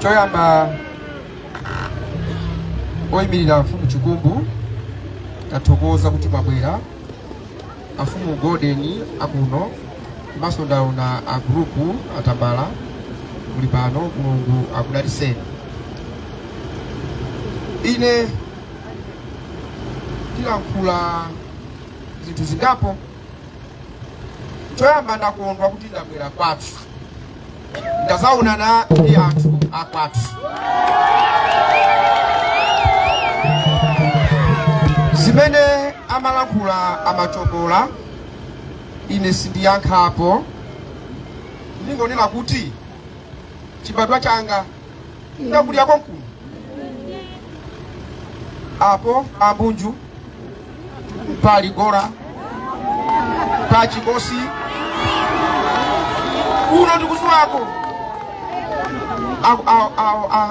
Choyamba, oyimirira mfumu Chikumbu, tathokoza kuti mwabwera. Afumu Golden akuno, komanso ndaona a group atambala muli pano, Mulungu akudalitseni. Ine ndilankhula zinthu zingapo. Choyamba, ndakondwa kuti ndabwera kwathu, ndazaonana ndi anthu akwathu. Zimene amalankhula amachokola, ine sindiyankhapo. Ndingonena kuti chibadwa changa ndakulira konkuno apo Ambunju, pali Gora, pa Chikosi kuno ndikuzuwako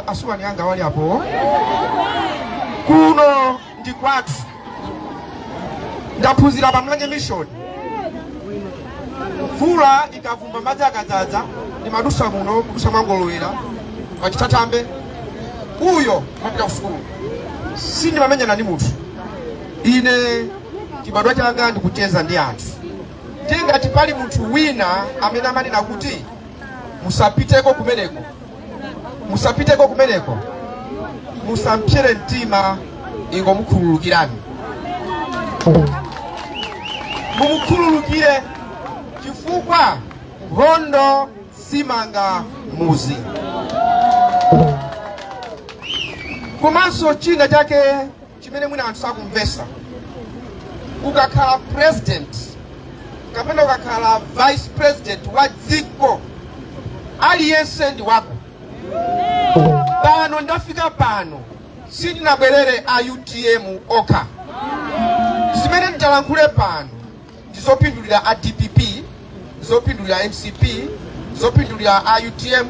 asuwani anga wali apo. Kuno ndi kwathu. Ndaphunzira pa Mlanje Mission. Mvula ikavumba, madzi akadzadza, ndimadusa muno, kudusa mwangolowera pachitatambe uyo mapita kusukulu. Sindimamenyana ndi munthu ine. Chibadwa changa ndikucheza ndi anthu. Ndiye ngati pali munthu wina amene amanena kuti musapiteko kumeneko, musapiteko kumeneko, musampsere mtima, ingomukhululukirani, mumukhululukire, chifukwa nkhondo simanga muzi. Komanso china chake chimene mwina anthu sakumvesa, ukakhala president kapena ukakhala vice president wa dziko, aliyense ndi wako. Pano ndafika pano, sindinabwerere a UTM okha. Zimene nditalankhule pano ndizopindulira a DPP, zopindulira MCP, zopindulira a UTM,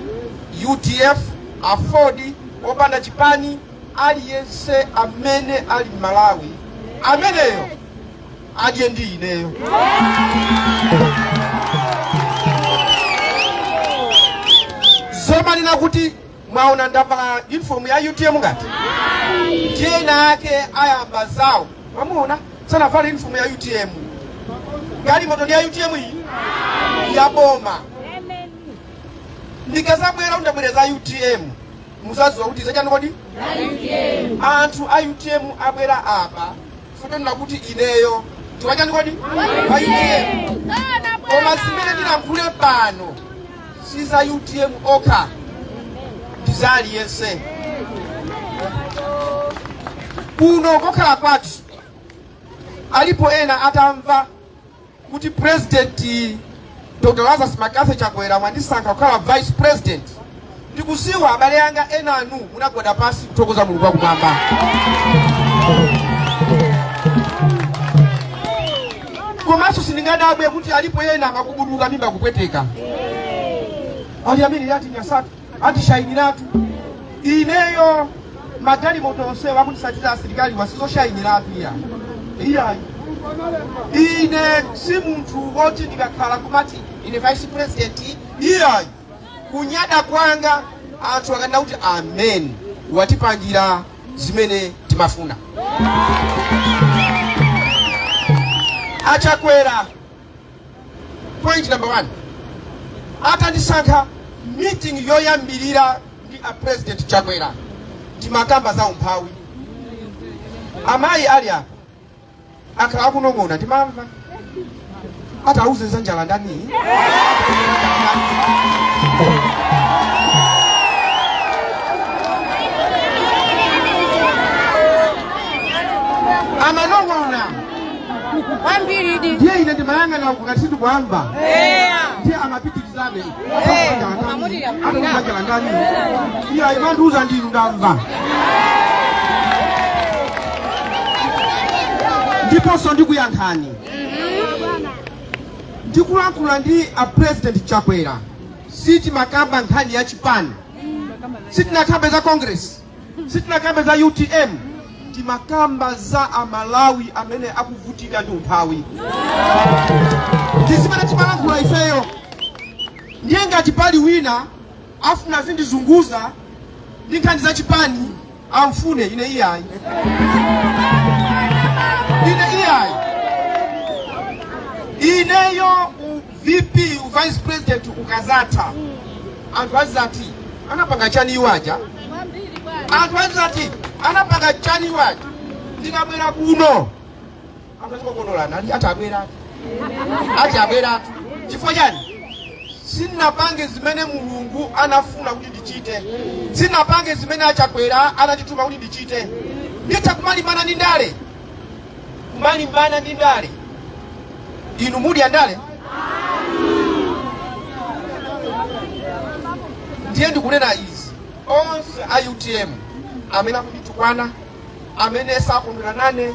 UDF, AFORD, opanda chipani, aliyense amene ali Malawi ameneyo adye ndi ineyo. Zomanena kuti mwaona ndavala uniform ya UTM, ngati ndiye ena ake ayamba zawo, mwamuona sanavala uniform ya UTM. Galimoto ndi ya UTM, iyi ya boma. Ndikazabwera ndabwera za UTM, muzaziwa kuti zachani kodi anthu a UTM abwera apa fotonena kuti ineyo ndiwachani kodi wa UTM. Koma zimene ndilankhule pano si za UTM okha, ndi za aliyense. Kuno kokhala kwathu alipo ena atamva kuti President Dr Lazarus McCarthy Chakwera mwandisankha kukhala vice president, ndikuziwa abale anga ena anu munagwada pasi kuthokoza Mulungu wakumwamba. Komanso sindingadabwe kuti alipo ena amakubuduka mimba kupweteka, ali amene ati nyasatu atishayiniratu. Ineyo magalimoto onsewa akundisatira asilikali wasizoshayiniratu. Iya, iyayi, ine si munthu woti ndikakhala kumati ine vice president, iyayi. Kunyada kwanga, anthu akanena kuti amen, watipangira zimene timafuna Achakwera. Point number one, atandisankha, meeting yoyambirira ndi a President Chakwera timakamba za umphawi. Amayi ali apa akhala akunong'ona, timamva atauze za njala ndani. Amanong'ona kwambiri di. Ndiye ine ndimayang'ana uku ngati sindikuamva, ndiye amapitirizabe njala ndani. Iya, imandiuza ndinu, ndamva. Ndiponso ndikuyankhani, ndikulankhula ndi a President Chakwera, sitimakamba nkhani ya chipani, sitinakambe za Congress, sitinakambe za UTM, timakamba za Amalawi amene akuvutika ndi umphawi. Ndi zimene timalankhula ifeyo. Ndiye ngati pali wina afuna zindizunguza Ndi nkhani za chipani amfune, ine iyayi, ine iyayi. Ineyo u VP, u vice president ukazatha, anthu azati anapanga chani iwaja, anthu azati anapanga chani iwaja. Ndikabwera kuno anthu azikokondolana ati abweratu, ati abweratu. Chifukwa chani? Sinapange zimene Mulungu anafuna kuti ndichite, sinapange zimene aChakwera anatituma kuti ndichite. Nditha kumalimbana ndi ndale, kumalimbana ndi ndale. Inu mudya ndale? Ndiye ndikunena izi, onse a UTM amene akunditukwana, amene sakondwera nane,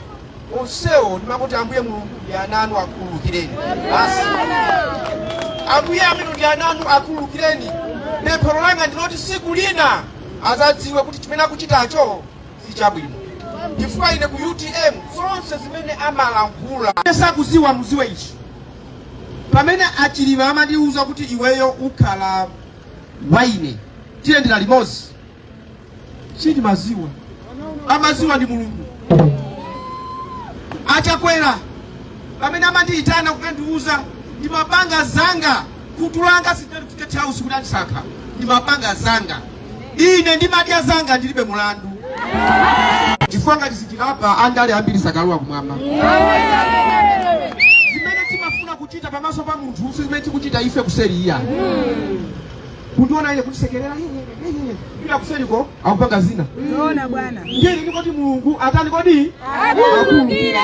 onsewo ndimakuti Ambuye Mulungu ndi ananu, akhululukireni basi. Ambuye amene ndi ananu, akhululukireni. Pemphero langa ndiloti siku lina azadziwe kuti chimene akuchitacho si chabwino, chifukwa ine ku UTM zonse zimene amalankhula sakuziwa. Muziwe ichi, pamene aChilima amandiuza kuti iweyo ukhala waine, tiyendera limodzi, sindimaziwa. Amaziwa ndi Mulungu. AChakwera pamene amandiyitana kukandiuza, ndimapanga zanga, khutu langa sindinali ku State House kuti andisankha. Ndimapanga zanga, ine ndimadya zanga, ndilibe mulandu, chifukwa ngati sitilapa andale ambiri sakalowa kumwamba. Zimene timafuna kuchita pamaso pa munthu si zimene tikuchita ife kuseri. Iya, kundiona ine kutisekerera ila kuseriko akupanga zina. Zoona bwana. Ndiye ndikoti Mulungu atani kodi? Akhululukire.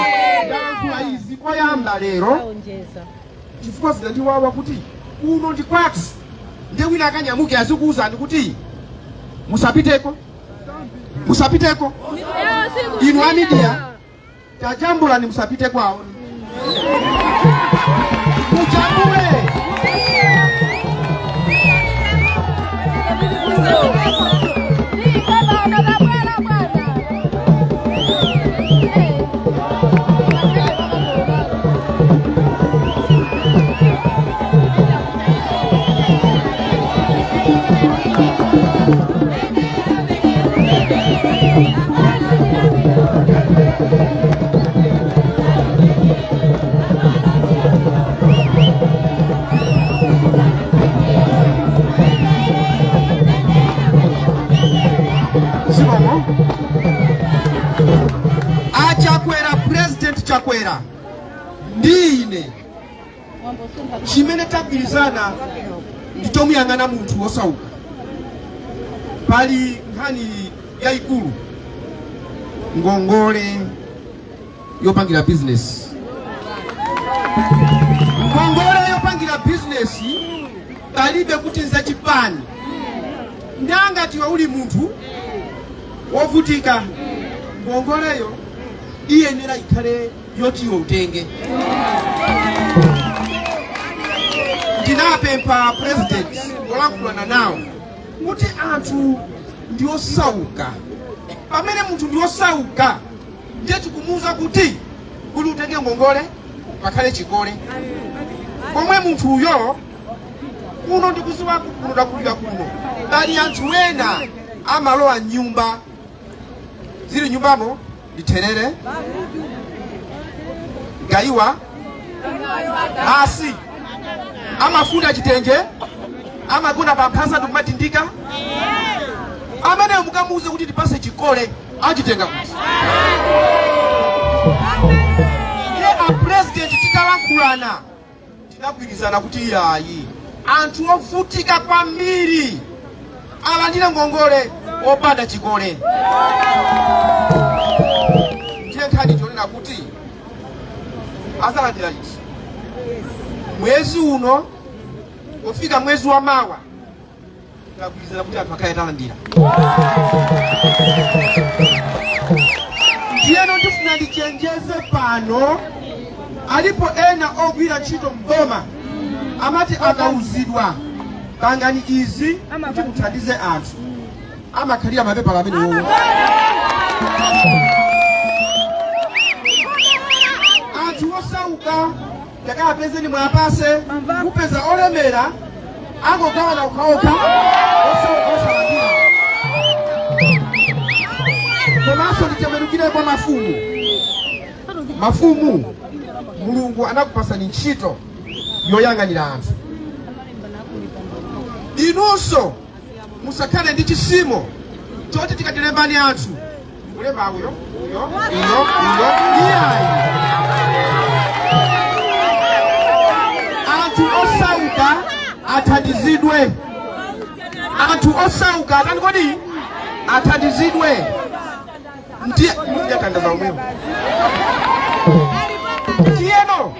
Ndalankhula izi koyamba lero chifukwa zinandiwawa kuti kuno ndi kwathu, ndiye wina akanyamuke azikuwuzani kuti musapiteko, musapiteko. Inu a media, tajambulani musapite kwawo, mujambule. Zikomo. AChakwera, President Chakwera ndi ine, chimene tagwirizana ndi chomuyang'ana munthu wosauka. Pali nkhani yayikulu, ngongole yopangira bizinesi. Ngongole yopangira bizinesi palibe kuti nzachipani. Ndangati uli munthu wovutika, ngongoleyo iyenera ikhale yoti iwe utenge. Ndinapempha President polankhulana nawo kuti anthu ndi osauka. Pamene munthu ndi osauka, ndiye tikumuwuza kuti utenge ngongole pakhale chikole, pomwe munthuyo kuno ndikuziwa kuno, takulira kuno, pali anthu ena amalowa nyumba, zili nyumbamo ndi therere, gayiwa basi, amafunda chitenje, amagona pa mphasa ndikumatindika. Amene mukamuuze kuti tipase chikole, achitenga kuti? Ndiye a President titalankhulana tinagwirizana kuti iyayi, anthu ovutika kwambiri alandire ngongole opanda chikole. Ndiye nkhani tionena kuti azalandira liti? Mwezi uno, pofika mwezi wa mawa, tagwirizana kuti anthu akhale atalandira. Ndiyeno ndifuna ndichenjeze pano, alipo ena ogwira ntchito mboma amati akauzidwa pangani izi kuti muthandize anthu, amakhalira mapepala amene wowo. Anthu osauka takapezeni mwapase, kupeza olemera angogawana okhaokha, osauka osalandira. Komanso nditembenukire kwa mafumu. Mafumu, Mulungu anakupasani ntchito yoyang'anira anthu. Inunso musakhale ndi chisimo choti tikatilembani anthu kulemba uyo, uyo, uyo, uyo, iyayi. Anthu osauka athandizidwe. Anthu osauka atani kodi? Athandizidwe. Ndiye muyatandaza omwewo. Tiyeno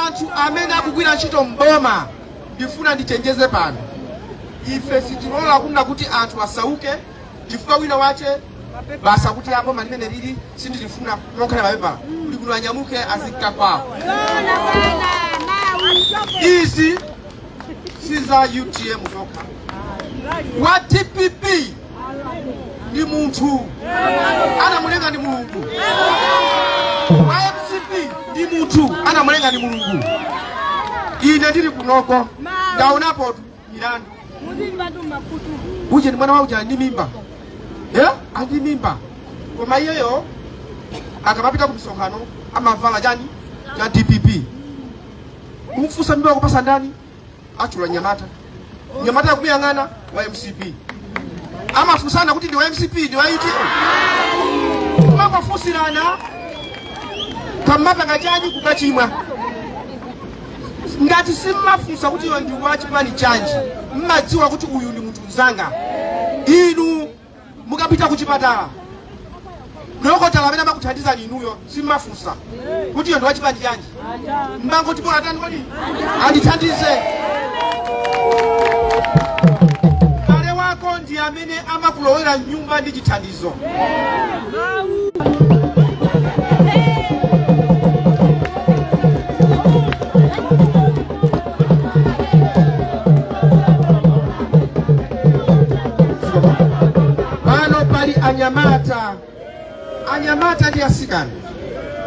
anthu amene akugwira ntchito mboma, ndifuna ndichenjeze pano, ife sitilola kunena kuti anthu asauke chifukwa wina wache basa kuti aboma limene lili sindilifuna, lokhala mapepala kuli kuno, anyamuke azikka kwawo. Izi si za UTM zokha. Wa DPP ndi munthu, anamulenga ndi Mulungu. Wa MCP ndi munthu, anamulenga ndi Mulungu. Ine ndili kunoko ndaonapo milandu. Uje ndi mwana wa uja ndi mimba, yeah? Andi mimba, koma iyeyo akamapita ku msonkhano amavala chani cha DPP. Kumfunsa, mimba wakupasa ndani? Achula nyamata. Nyamata akumuyang'ana, wa MCP. Amafunsana kuti ndi wa MCP, ndi wa UTM? Kumangofunsirana kamapanga chanji kukachimwa. Ngati simmafunsa kuti iwe ndi wa chipani chanji, mmadziwa kuti uyu ndi munthu mzanga. Inu mukapita ku chipatala, dokotala amene amakuthandizani inuyo simmafunsa kuti iwe ndi wa chipani chanji. Mmangoti bola tani kodi andithandize. M'bale wako ndi amene amakulowera nyumba ndi chithandizo. Pano pali anyamata, anyamata ndi asikana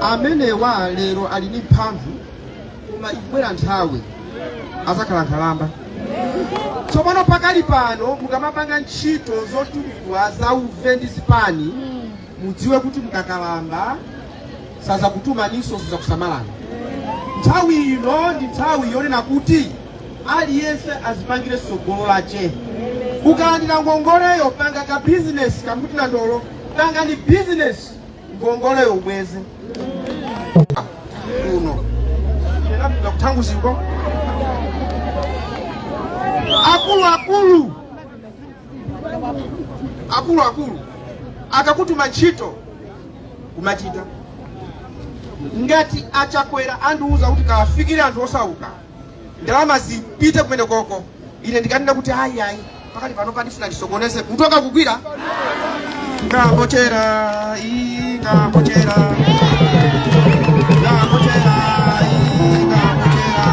amenewa lero ali ndi mphamvu, koma ikubwera nthawi azakhala nkhalamba. Tsopano pakali pano mukamapanga ntchito zotumidwa za uve ndi zipani, mudziwe kuti mukakalamba sazakutumaninso, sazakusamalani. Nthawi ino ndi nthawi yonena kuti aliyense azipangire tsogolo lache. Ukalandira ngongoleyo, panga ka bizinesi kakuti nandolo, pangani bizinesi, ngongoleyo ubweze. Kuno kuthanguziko akulu akulu, akulu akulu akakutuma ntchito kumachita. Ngati Achakwera andiuza kuti kawafikire anthu osauka, ndalama zipite kumene koko, ine ndikanena kuti ayi, ayi, pakali pano pandifuna ndisokoneze mutu akakugwira ngambochera, ngambochera, ngambochera, ngambochera.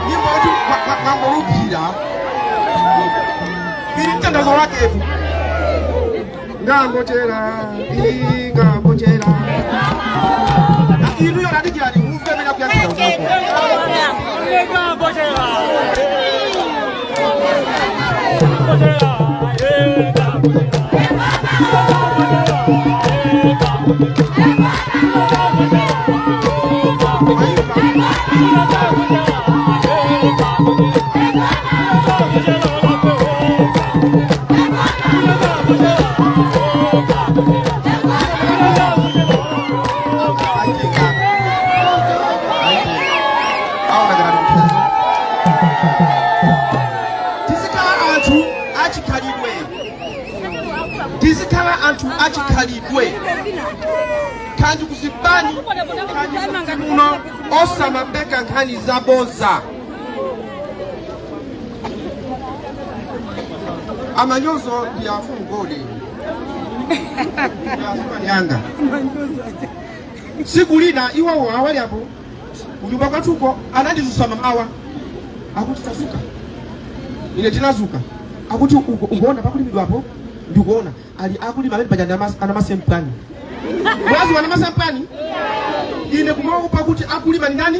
Nyimbo kuti mwangolupira ili mtandazo waketu, ngambochera, ngambochera. Inuyo nadikirani mumve mene akuyankhira uzako. Tizikhala anthu achikhalidwe, tizikhala anthu achikhalidwe, kandi kuzipani kandi muno, osamapeka nkhani zaboza. Amanyozo ndi afumu gode yanga. Siku lina iwowo awali apo kunyumba kwathuko anandizusa mamawa, akuti tazuka. Ine tinazuka, akuti ukuona pakulimidwapo? Ndikuona. Ali akulima amene paja ndi anamasiye mpani. Mwazi wana masempani ine kumaopa kuti akulima ni ndani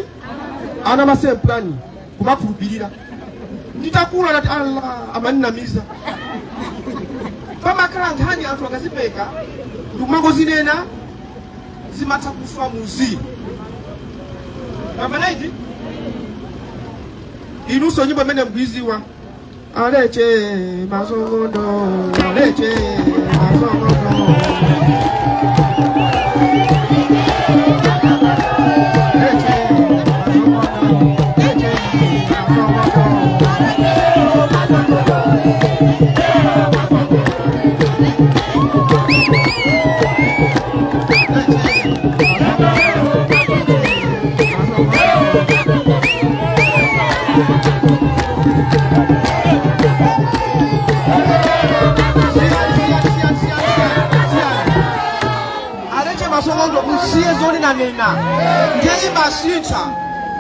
ana masempani kumakhulupirira nditakula nati Allah amaninamiza pamakhala nkhani anthu akazipeka ndikumangozinena zimatha kufa muzimu pamanaiti inunso nyimbo imene mkuiziwa aleche masongondo aleche masongondo aleche masongondo aleche masongondo aleche masongondo musiye zonenanena ndiye imasintha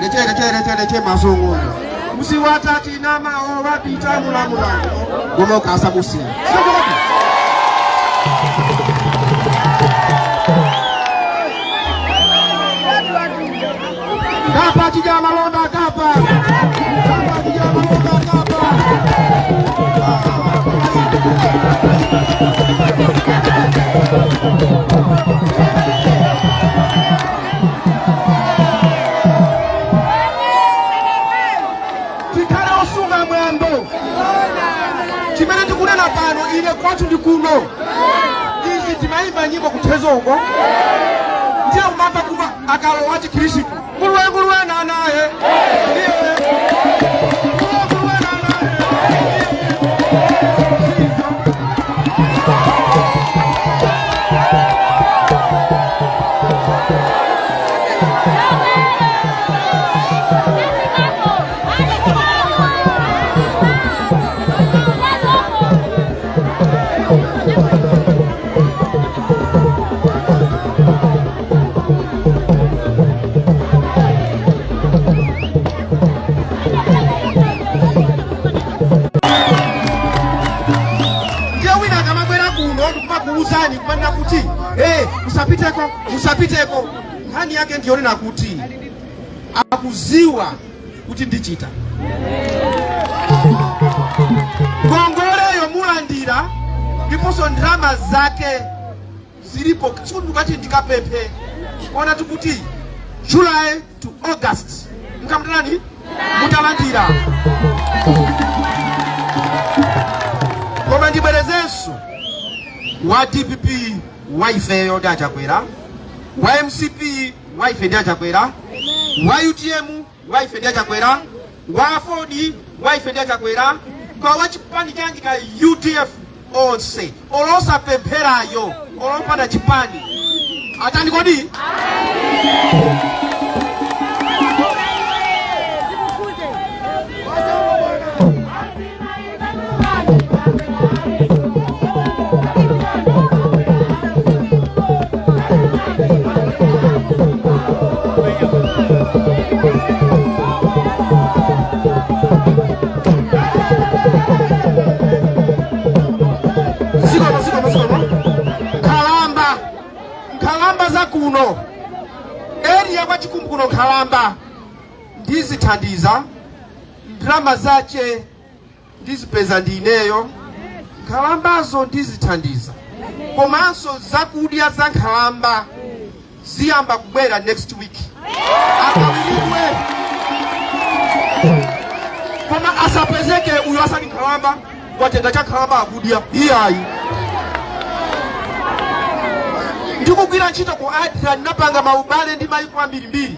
leche leche leche leche masongondo musiwatatinamawo wapita mulamulango gomokasa musiya Sio Kapa chija malonda kapa. Kapa chija malonda kapa. Tikhale osunga mwambo. Chimene ndikunena pano ine kwathu ndi kuno. Izi timayimba nyimbo kuthezo uko. Ndiye umamva kuma akalowa chikhristu. Nguluwe nguluwe nanaye. Ndiye. Nguluwe nguluwe nanaye. Ndiye wina akamabwera kuno ndikumakuwuzani kumanena kuti hey, musapiteko musapiteko nkhani yake ndiyonena kuti akuziwa kuti ndichita ngongoleyo mulandira ndiponso ndalama zake zilipo sikundikati ndikapemphe ona tikuti July to August mkamtanani mutalandira koma ndibwerezenso wa DPP waifeyo ndi achakwera wa MCP waife ndi achakwera wa UTM waife ndi achakwera wa AFORD waife ndi achakwera kwa wachipani chanji ka UDF onse olosapempherayo olopanda chipani atani kodi zikomo zikomo zikomo nkhalamba nkhalamba za kuno area kwa chikumbu kuno nkhalamba ndizithandiza ndalama zache ndizipeza ndineyo nkhalambazo ndizithandiza komanso zakudya za nkhalamba ziyamba kubwera next week akawiridwe koma asapezeke uyo asali nkhalamba watenga cha nkhalamba akudya iyayi ndikugwira ntchito ku ADRA ndinapanga maubale ndi maiko ambirimbiri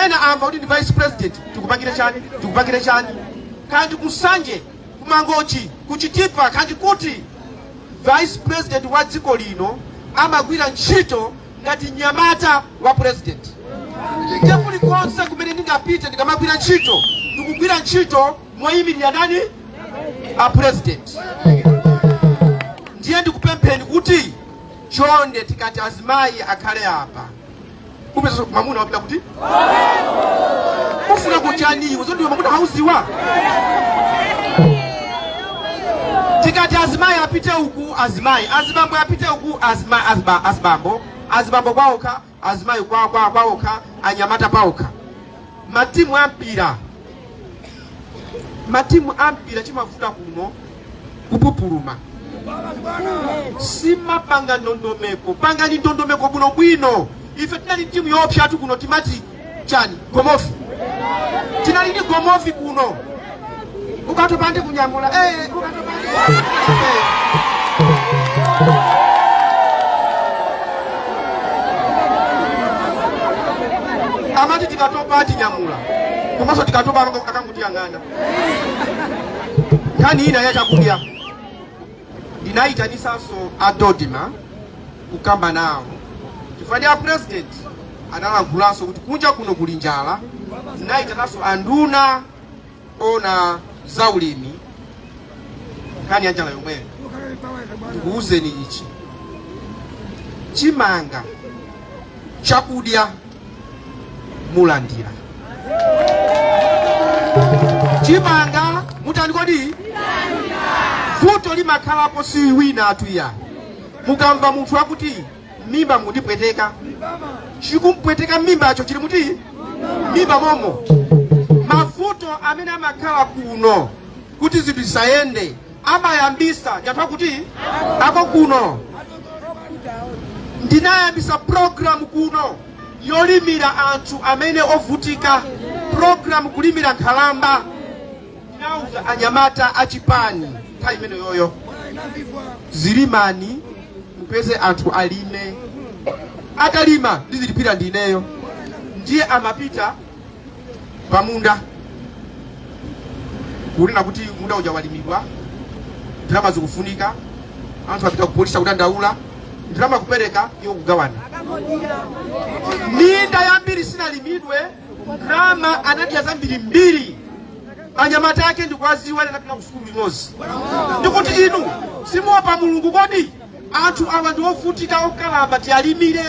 ena amva kuti ndi vice president tikupangire chani tikupangire chani kandi kusanje kumangochi kuchitipa kandi kuti vice president wa dziko lino amagwira ntchito ngati nyamata wa president ndiye kulikonse kumene ndingapite ndikamagwira ntchito ndikugwira ntchito moyimirira ndani a president ndiye ndikupempheni kuti chonde tikati azimayi akhale apa upeza mamuna wapita kuti ufuna kuchaniwe zondiwe mamuna hauziwa. Tikati azimayi apite uku, azimayi, azibambo apite uku, azibambo, azibambo kwaokha, azimayi kwaokha, anyamata paokha. Matimu ampira, matimu ampira chimavuta kuno kupupuluma, simapanga ndondomeko. Pangani ndondomeko bwinobwino. Ife tinali timu yoopsatu kuno, timati chani, gomofi. Tinali ndi gomofi kuno, ukatopande kunyamula, ukatopande. Amati tikatopa atinyamula, komanso tikatopa akangotiyang'ana. Nkhani ina yachakudya, ndinayitanisanso a DoDMA kukamba nawo chifukwa ndi a president analankhulanso kuti kunja kuno kuli njala. Ndinayitananso anduna ona zaulimi, nkhani ya njala yomweyo. Ndikuwuzeni ichi, chimanga, chakudya mulandira. Chimanga mutani kodi? Vuto limakhalapo si wina atuya. Mukamva munthu akuti mimba mukundipweteka, chikumpweteka mimbacho chili muti? Mimba momo. Mavuto amene amakhala kuno kuti zinthu zisayende amayambisa ndi anthu akuti ako kuno. Ndinayambisa program kuno yolimira anthu amene ovutika, program kulimira nkhalamba. Ndinauza anyamata achipani nthawi imene yoyo, zilimani, mupeze anthu alime, atalima ndizilipira ndineyo. Ndiye amapita pamunda kunena kuti munda uja walimidwa, ndalama zikufunika. Anthu apita kupolisa kudandaula, ndalama kupereka, iwo kugawana. Minda yambiri sinalimidwe, ndalama anadya zambirimbiri. Anyamata ake ndikuwaziwa, anapita ku sukulu limodzi. Ndikuti inu simuopa Mulungu kodi? Anthu awa ndi ovutika, okalamba, tialimire,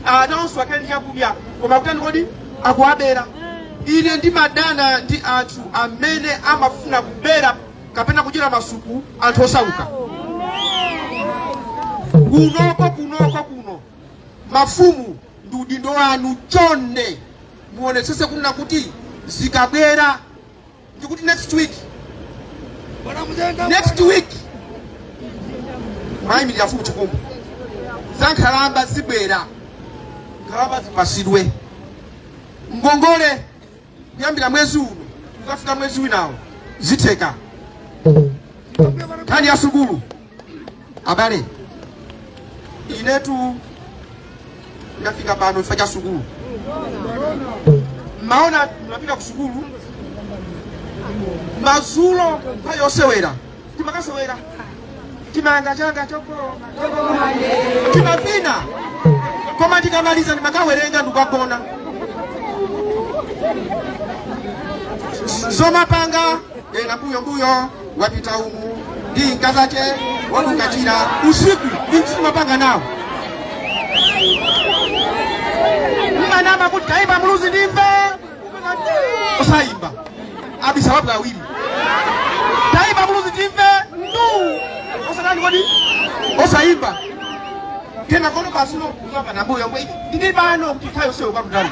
anawonso akhale ndi chakudya, koma kutani kodi? Akuwabera. Ine ndimadana ndi anthu amene amafuna kubera kapena kudyera masuku anthu osauka. Kunoko, kunoko, kuno mafumu, ndi udindo wanu, chonde muonetsese kunena kuti zikabwera, ndikuti next week, next week mwayimirira mfumu Chikumbu, za nkhalamba zibwera, nkhalamba zipasidwe ngongole kuyambira mwezi uno kukafika mwezi winawo, zitheka. Nkhani ya sukulu, abale, inetu ndafika pano chifukwa cha sukulu. Maona mnapita ku sukulu mazulo, nthawi yosewera timakasewera, chimanga changa chokoma, timavina, koma tikamaliza ndimakawerenga ndikukagona. Zomapanga ena mbuyo mbuyo wapita umu ndi mkazache wakukachira usiku, timapanga nawo mmanama kuti taimba Muluzi ndimve, osayimba, abisa wapo awiri, taimba Muluzi ndimve, ndu osatani kodi? Osayimba kena kono basi no kuzapa na mbuyo ngwe ndili pano kuti nthawi yonseyo kwakutani.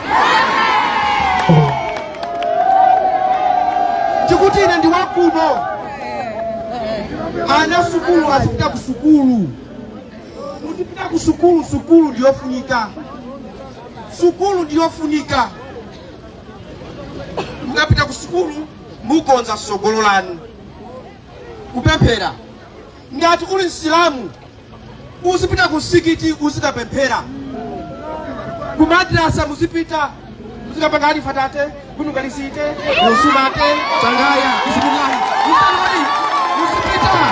Ndikuti ine ndi wakuno, ana sukulu azipita ku sukulu, muzipita ku sukulu. Sukulu ndiyofunika, sukulu ndiyofunika. Mukapita ku sukulu mukonza tsogolo lanu. Kupemphera, ngati uli msilamu uzipita ku msikiti uzikapemphera, ku madrasa muzipita muzikapanga alifatate kunukalisite musumate changaya bisimilahi, muzipita.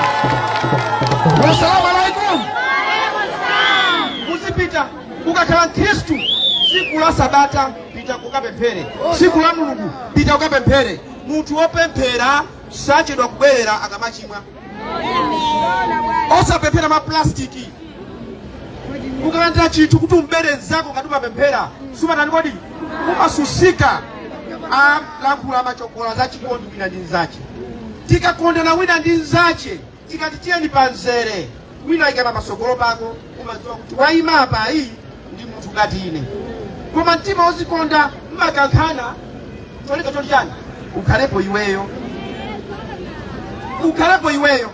Wassalamu alaikum. Muzipita. Ukakhala mkhristu, tsiku la sabata pita kukapemphere, tsiku la Mulungu pita kukapemphere. Munthu wopemphera sachedwa kubwerera akamachimwa. Osapemphera ma plastiki. Ukalandira chinthu kuti umbere mzako ngati umapemphera, sumatani kodi? Umasusika. Alankhula machokola za chikondi wina ndi mzache. Tikakondana wina ndi mzache. Tikati tiyeni pamzere, wina ikama pasogolo pako, umadziwa kuti wayima apa iyi ndi munthu ngati ine. Koma mtima wozikonda, mmakankhana cholinga choti chani? Ukhalepo iweyo, ukhalepo iweyo.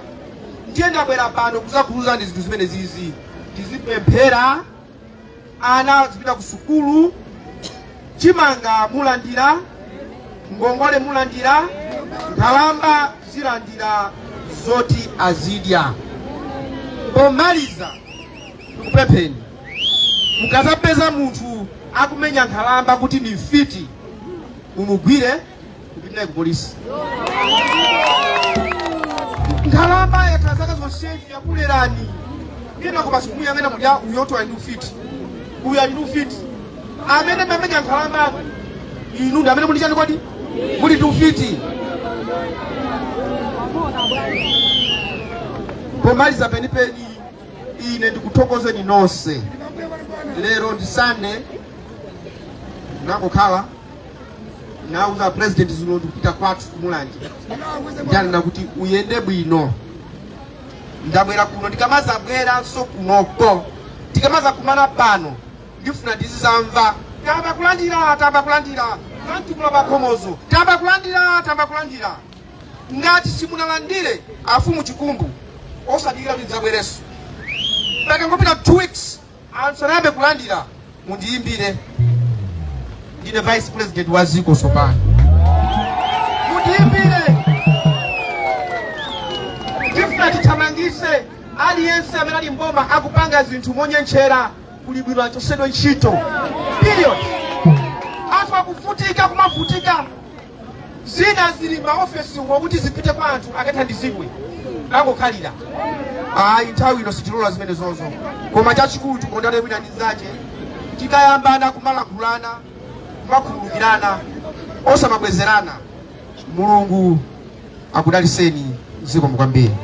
Ndiye ndabwera pano kuzakuuzani zinthu zimene zizi. Tizipemphera, ana zipita ku sukulu, chimanga mulandira, ngongole mulandira, nkhalamba zilandira zoti azidya. Pomaliza, ndikupempheni, mukazapeza munthu akumenya nkhalamba kuti ni mfiti, mumugwire, kupita naye ku polisi. Nkhalamba yakhala zaka zonsezi yakulerani, kenako basi kumuyang'ana kudya, uyoto ali ndi ufiti, uyu ali ndi ufiti. Amene mamenya nkhalamba inu ndi amene muli chani kodi? Muli ndi ufiti. Pomaliza penipeni, ine ndikuthokozeni nonse. Lero ndi Sunday, nakukhala nauza President zulo ndikupita kwathu kumulanje, ndanena kuti uyende bwino. Ndabwera kuno, ndikamazabweranso kunoko, tikamazakumana pano, ndifuna ndizizamva tamba kulandira, tamba kulandira zamtukula pakhomozo, tamba kulandira, tamba kulandira. Ngati simunalandire, afumu Chikumbu, osadikira kuti ndidzabwerenso, pakangopita 2 weeks anthu sanayambe kulandira, mundiyimbire. Ndine Vice President wa ziko sopano, mundiyimbire. Tifuna tithamangise aliyense amene ali mboma akupanga zinthu monyenchera, kuli bwino achosedwe ntchito, period. Anthu akuvutika, kumavutika, zina zili maofesi kuti zipite kwa anthu akathandizidwe, angokhalira. Ayi, nthawi ino sitilola zimene zozo. Koma chachikulu, tikondane wina ndi nzache. Tikayambana, kumalankhulana, kumakhululukirana, osamabwezerana. Mulungu akudaliseni. Zikomo kwambiri.